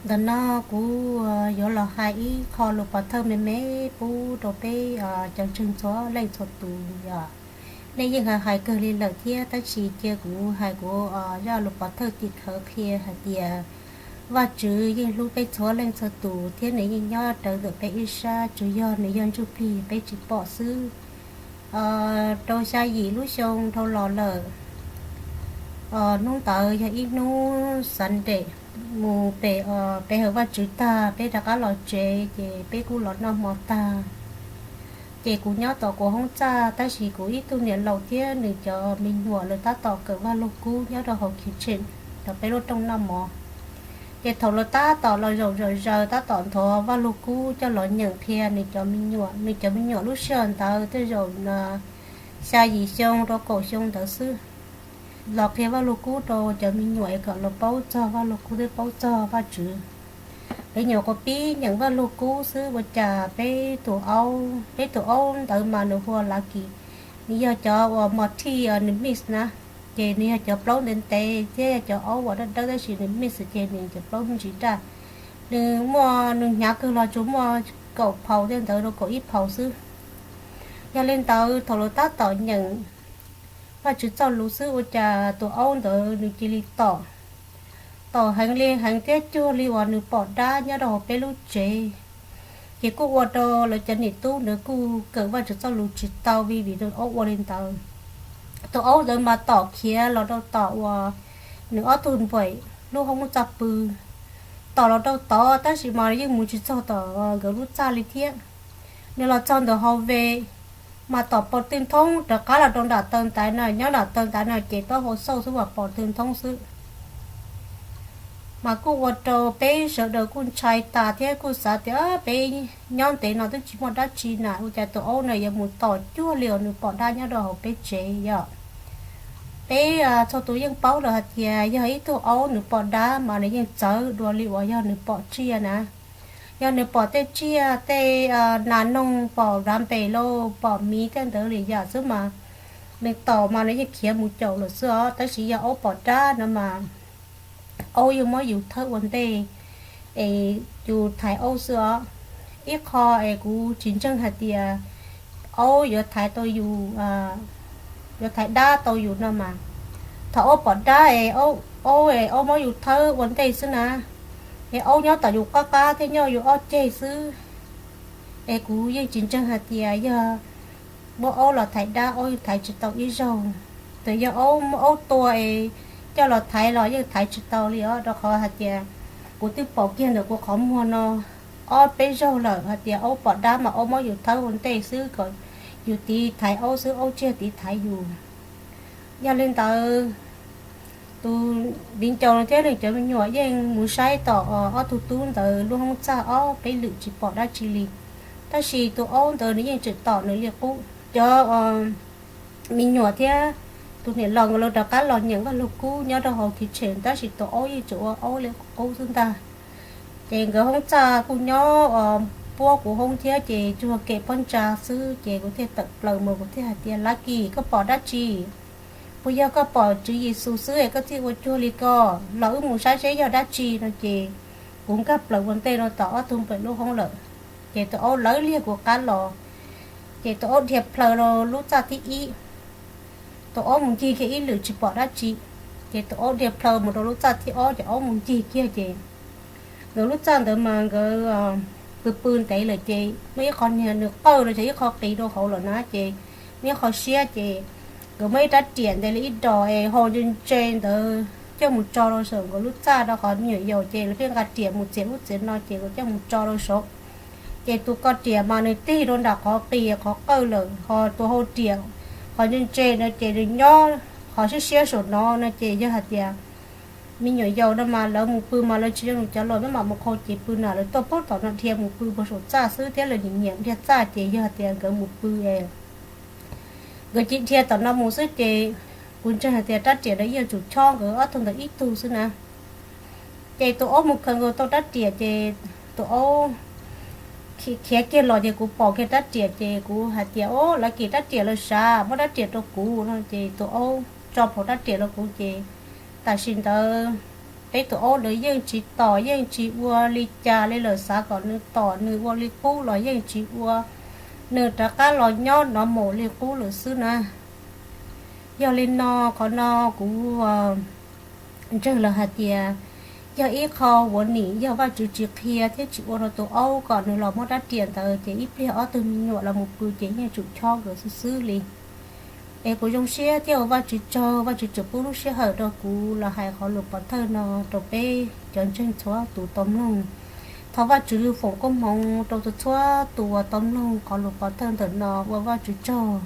Ntawm no kuv yuav los hais ib qho lus pov thawj me me pub rau peb cov ntseeg txhua leej txhua tus yom. Nej yeej hais hais kawg li lawm thiab, tab sis cia kuv hais kuv zaj lus pov thawj tim khawv qhia hais tias Vajtswv yeej hlub peb txhua leej txhua tus thiab nws yeej nyob rawv ntawm peb ib sab, tsuas yog nws yog ntsuj plig peb tsis pom xwb. Rau xya yim lub xyoo dhau los lawm, hnub ntawd yog ib hnub Sunday, mus pem, peb hawm Vajtswv tag peb rov qab los tsev ces peb kuj los noj hmo tag. Ces kuv nyob tom kuv hoob txaj, tab sis kuv ib tug niam laus thiab nws cov me nyuam lawv tab tom kawm Vaj Lug Kub nyob rau hauv kitchen, rau peb lub rooj noj mov. Ces thaum lawv tab tom los zaum zom zaws tab tom nthuav Vaj Lug Kub coj los nyeem qhia nws cov me nyuam, nws cov me nyuam lub sij hawm ntawd tej zaum xya yim xyoo rau kaum xyoo ntawd xwb, los qhia Vaj Lug Kub rau cov me nyuam es kom lawv paub txog Vaj Lug Kub thiab paub txog Vajtswv. Peb nyuam qhuav pib nyeem Vaj Lug Kub xwb ua cas peb tus aub, peb tus aub ntawd mas nws hu ua Lav Kis, nws yog cov uas mos thij nws mix na, ces nws yog cov plaub ntev ntev thiab yog cov aub uas dawb dawb tab sis nws mix ces nws cov plaub me ntsis daj. Nws muaj, nws hnyav kawg los tsuas muaj kaum phaus tej ntawd rau kaum ib phaus xwb. Yog li ntawd thaum lawv tab tom nyeem Vajtswv txoj lus xwb ua cas tus aub ntawd nws cia li tom, tom heev li heev thiab cuag li uas nws pom dab nyob rau hauv peb lub tsev. Ces kuj ua rau lawv cov niam tub ntawd kuj kawm Vajtswv txoj lus tsis tau vim, vim tus aub ua li ntawd. Tus aub ntawd mas tom khiav los rau tom uas nws ob tug npaim lub hoob txaj pw, tom los rau tod tab sis mas yeej mus tsis txog tom nkawd lub txaj li thiab. Nws los txog ntawm hauv ve mas tom pom tw nthoob rov qab los rau nram taw ntaiv no, nyob nram taw ntaiv no ces taub hau xauj xwb mas pom tw nthoob xwb. Mas kuj ua rau peb sawv daws kuj ntshai tas thiab kuj xav tias peb nyob ntev no twb tsis muaj dab tsi na, ua cas tus aub no yuav mus tom cuag li uas nws pom dab nyob rau hauv peb tsev yom. Peb txhua tus yeej paub lawm hais tias yog ib tug aub nws pom dab mas nws yeej txawv dua li uas yog nws pom tsiaj na. Yog nws pom tej tsiaj tej nas noog pom dav npes lauj, pom miv tej ntawd li yam xwb mas nws tom mas nws yeej khiav mus caum lawm xwb os. Tab sis yog aub pom dab no mas aub yeej muab yus thawb ua ntej es yus thaiv aub xwb os. Ib qho es kuv tsis ntseeg hais tias aub yuav thaiv tau yus, yuav thaiv dab tau yus no mas, thaum aub pom dab es aub, aub muab yus thawb ua ntej xwb na, es aub nyob tom yus qab qab thiab nyob yus ob ceg xwb. Es kuv yeej tsis ntseeg hais tias yog muab aub los thaiv dab aub yeej thaiv tsis tau ib zaug. Txawm yog aub muab aub tua es coj los thaiv los yeej thaiv tsis tau li os, rau qhov hais tias kuv twb pom kiag ntawm kuv qhov muag no ob peb zaug lawm hais tias aub pom dab mas aub muab yus thawb ua ntej xwb kom yus tiv thaiv aub xwb, aub tsis tiv thaiv yus. Yog li ntawd, tus viv ncaus no thiab nws cov me nyuam yeej mus saib tom ob tug tub ntawd lub hoob txaj ob peb lwm tsis pom dab tsi li. Tab sis tus aub ntawd nws yeej tseem tom nws li qub. Cov me nyuam thiab tus niam laus nkawd lawv rov qab los nyeem Vaj Lug Kub nyob rau hauv kitchen, tab sis tus aub yeej tseem ua aub li qub xwb ntag. Ces nkawd hoob txaj kuj nyob puab kuv hoob thiab, ces tsuag kem pob ntsa xwb, ces kuv thiaj tawm plaws mus kuv thiaj hais tias, Lav Kis, koj pom dab tsi? Puas yog koj pom Tswv Yexus xwb es koj thiaj ua cuag li ko? Los wb mus saib seb yog dab tsi no. Ces kuv nkag plaws ua ntej no tom ob tug npawm lub hoob lawm, ces tus aub lawv liag kuv qab los, ces tus aub dhia plaws rau lub txaj thib ib. Tus aub mus ncig kiag ib lwm tsis pom dab tsi, ces tus aub dhia plaws mus rau lub txaj thib ob, ces aub mus ncig kiag ces nkawd lub txaj ntawd mas nkawd pw pw ntev lawm, ces muaj ib qho niag nws qawj rau ces ib qho qis rau hauv lawm na, ces muaj ib qho siab, ces nkawd muaj ib rab riam ntev li ib dos es ho ntse ntse ntawd coj mus tso rau saum nkawd lub txaj, rau qhov me nyuam yaus ces lawv pheej nqa riam mus txiav ub txiav no, ces nkawd coj mus tso rau saud. Ces tus ko riam mas nws tig rau nram qhov qis qhov qawj lawm, ho tus hau riam qhov ntse ntse no ces nws nyob qhov siab siab saum no no, ces yog hais tias me nyuam yaus no mas lawv mus pw mas lawv tsis zoo li cov laus, maj mam mus qhau ces pw na, lawv tuaj pab tom no dhia mus pw puag saum txaj xwb thiab lawv nyiam nyiam dhia txaj, ces yog hais tias nkawd mus pw es nkawd cia dhia tom no mus xwb, ces kuv ntseeg hais tias rab riam ntawd yeej tsum chob nkawd ob tug ntawd ib tug xwb na. Ces tus aub mus khaws nkaus tau rab riam, ces tus aub khiav kiag los, ces kuv pom kiag rab riam, ces kuv hais tias, Au, Lav Kis, rab riam lawm sav, muab rab riam rau kuv no. Ces tus aub tso plhuav rab riam rau kuv, ces tam sim ntawd peb tus aub ntawd yeej tsis tom, yeej tsis ua li cas li lawm, xav kom nws tom nws ua li qub los yeej tsis ua, nws rov qab los nyob no mus li qub lawm xwb na. Yog li no, qhov no kuv ntseeg lawm hais tias yog ib qho uas nim yog Vajtswv tsis qhia thiab tsis ua rau tus aub kom nws los muab rab riam ntawd ces ib pliag ob tug me nyuam los mus pw ces yeej tsum chob nkawd xwb xwb li. Es kuv zoo siab thiab ua Vajtswv tsaug, Vajtswv tseem pub lub sij hawm rau kuv los hais qhov lus pov thawj no rau peb cov ntseeg txhua tus tau mloog. Thov Vajtswv foom koob hmoov rau txhua tus uas tau mloog qhov lus pov thawj ntawm no, ua Vajtswv tsaug.